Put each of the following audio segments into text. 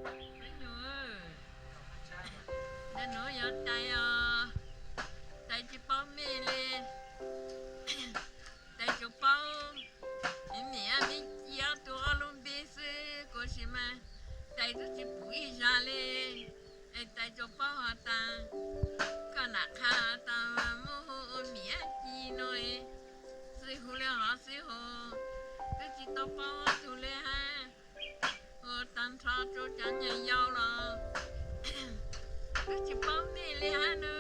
Nub nua, nub nua yog Tais os, Tais tsis paub mej li. Tais tsuas paub Mim, Mim Ci ob tug ob lub npe xwb, kuv sis mas Tais twb tsis pum ib zag li. Es Tais tsuas paub has tas koj nam qha has tas muaj hu ua Mim Ci no, xwb hu li hov xwb hos, twb tsis tau paub ob tug li hab. Ua tag nrho rua cov nyuam yaus los twb tsis paub mej li hab nab.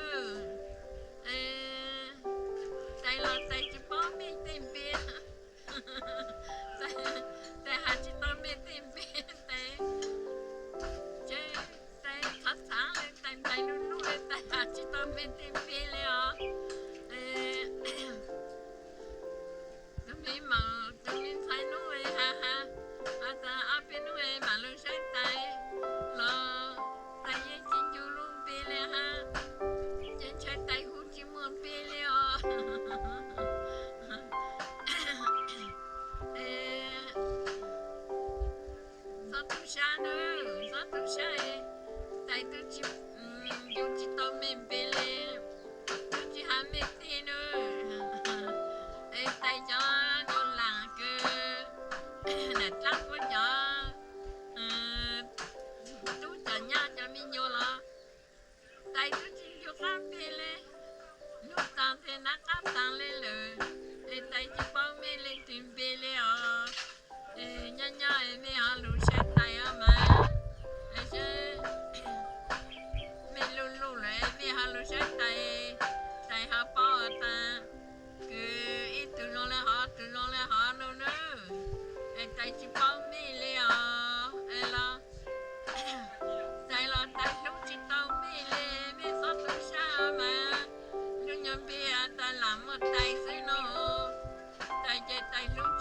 Tais los Tais tsis paub mej tej npe, Tais has tsis tau mej tej npe, Tais, Tais txhav txhav li, Tais ntais nub nub li, Tais has tsis tau mej tej npe li os. Tus me maum, tus me ntxhais nub has has tas ob peb nub mam lug saib Tais los Tais yeej tsis ncu lub npe li hab, ces ntshai Tais hu tsis muaj npe li os. Txhob tu sab nab, txhob tu sab, Tais twb tsis, yus tsis tau mej npe li, twb tsis has mej tej nab. Es Tais cov nyuas lam kws nam dlaab puab cov tub cov nyab cov me nyuas los Tais twb tsis ncu qab npe li. Nub taag txhia nab qab taag li lawm, es Tais tsis paub mej leej twg npe li os. Es nyob nyob es mej ho lug saib Tais os mas, es mej luj luj lawm es mej ho lug saib Tais, Tais ho paub tas kws ib tug zoo le hov, tug zoo le hov no nab. Es Tais tsis paub mej li os, es los Tais los Tais hlub tsis tau mej li, mej txhob tu sab mas. Lub nyuas npe has tas lam muaj Tais xwb no, Tais ces Tais hlub